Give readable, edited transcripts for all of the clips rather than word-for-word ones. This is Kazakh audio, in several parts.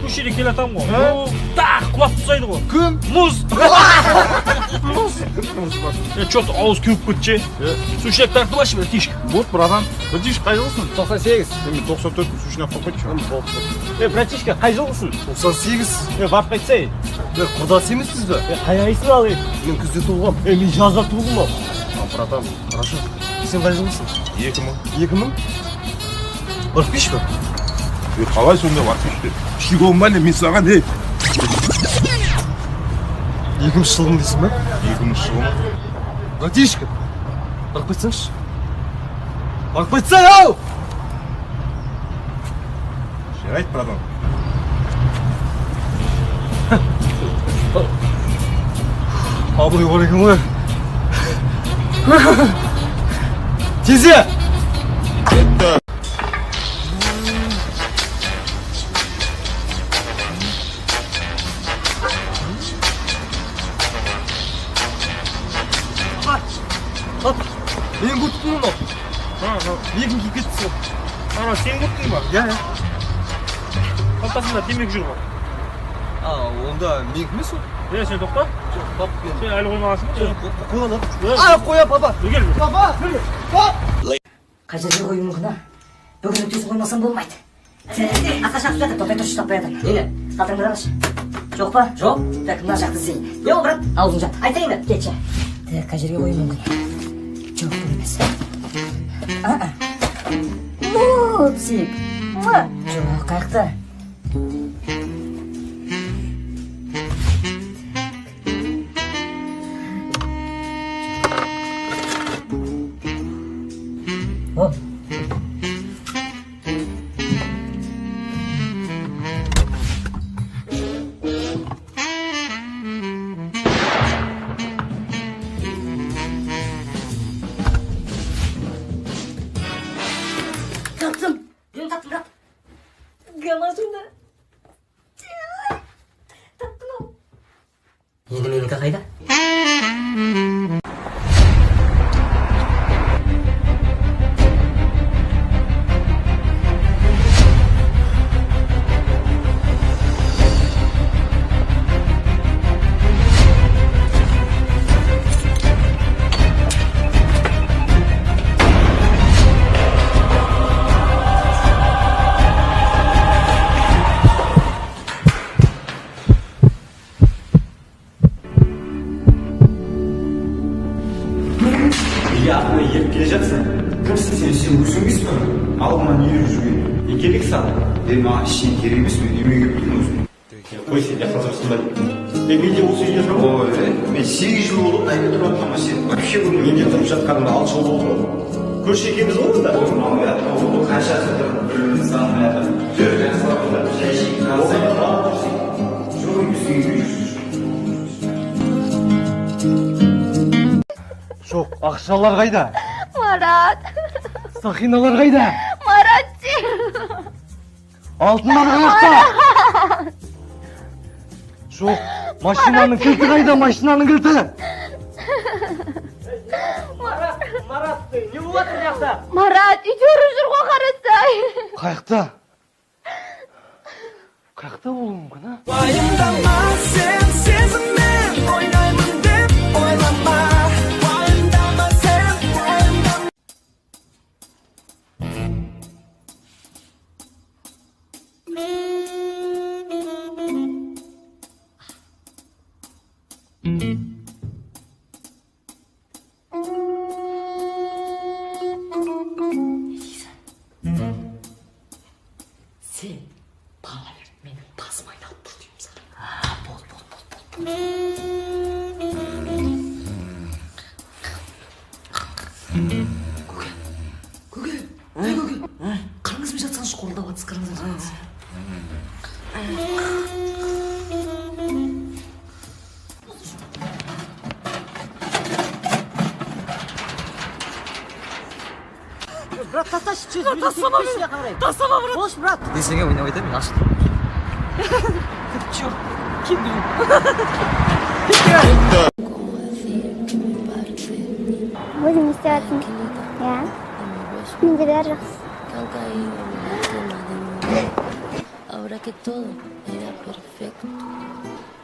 Көшеде келе жатамын ғой. Так, құлап тастайды ғой. Кім? Мұз. Мұз. Че-то ауыз кеуіп кетті ше. Сушняк тартып алшы, братишка. Вот, братан. Братишка, қай жылғысың? 98. Мен 94 сушняк қойып қойшы. Братишка, қай жылғысың? 98. Барып қайтсай. Құрдас емеспіз бе? Қай айсың ал? Мен күзде туылғам. Мен жазда туылдым ау. Братан, хорошо. Сен қай жылғысың? 2000. 2000? Барып келші бе? Қалай сонда барып келші? Щегол ба не, мен саған, ей. 2000 жылғым дейсің бе? 2000 жылғым. Братишка, барып қайтсаңшы. Барып қайтсай, ау! Жарайды, братан. Абырой бар екен ғой. Тезе! Папа, мен курткам мынау. Менікін киіп кетті сол. Ана, сен курткаң ба? Иә, иә. Қалтасында темекі жүр ғой. А, онда менікі емес ол. Сен тоқта. Жоқ, пап, мен. Сен әлі қоймағансың ба? Қойған ап. А, қоя, папа. Кел. Папа! Пап! Қай жерге қоюым мүмкін, а? Бүгін нүктесін қоймасам болмайды. Асқа шақып жатыр, тоқтай тұршы, таппай жатырмын. Нені? Қалтаңды қарашы. Жоқ па? Жоқ. Так, мына жақты іздейін. Не ол, брат? Аузын жап. Айтайын ба? Кетші. Так, қай жерге қоюым мүмкін? Жоқ, бұл емес. Мопсик. Жоқ, қаяқта? О. Таптым. Мен таптым, брат. Гамашымды. Таптым ау. Енді менікі қайда? Неге артыңа еріп келе жатсың? Кімсің сен? Сен өзің емессің бе? Алдымнан еріп жүрген. Не керек саған? Маған ештеңе керек емес, мен үйіме келіп тұрмын өзім. Қой, сен жақсы тұрсың ба деп. Мен де осы үйде тұрамын. Ой, мен 8 жыл болды мына үйде тұрып жатқаныма, сен вообще көрмедім. Мен де тұрып жатқаныма 6 жыл болды ғой. Көрші екенбіз ғой онда. Ой, мынау иә, мынау қанша жыл бір бірімізді танымай жатырмыз. Жүр, жақсылап отырып, шай ішейік, танысайық. Жоқ, емес, үйге жүр. Жоқ, ақшалар қайда? Марат. Сақиналар қайда? Марат. Алтындар қаяқта? Жоқ, машинаның кілті қайда? Машинаның кілті. Марат, Марат, не болып жатыр мына жақта? Марат, үйде ұрып жүр ғой, қарасай. Қаяқта? Қаяқта болуы мүмкін, а? Уайымдама сен сезіммен ойнаймын деп ойлама. Уайымдама сен, уайымдама. Сен бала бер, менің басым айналып тұр деймін саған. Бол, бол, бол, бол. Көке, көке, ей көке. Қарыңызбен жатсаңшы, қорылдап жатсыз, қарыңызбен жатсаңыз. Брат, тасташы, тастама мені. Тастама, брат. Бош, брат. Десеңе ойнап айтамын, мен ашық. Черт, кем Өзің не істеп жатсың? Иә. Менде бәрі жақсы. Ahora que todo era perfecto.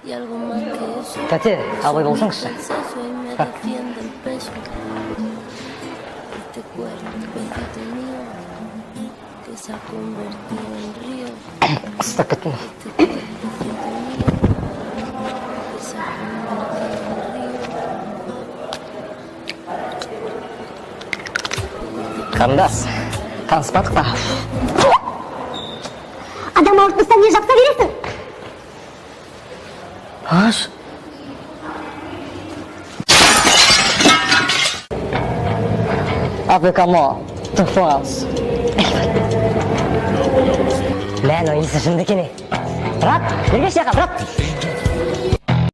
Y algo más que eso. Тәте, абай болсаңызшы. Cansancio y me defiende el peso. Este cuerpecito mío que se ha convertido en río. Ыстап кеттім. Este cuerpecito mío que se ha convertido en río. Қарындас, таныспадық па? Адам ауыртпастан не жапса бересің? Аш. Avec moi, de France. Мә, мынау иісі жынды екен, ей. Брат, бергеші жаққа, брат.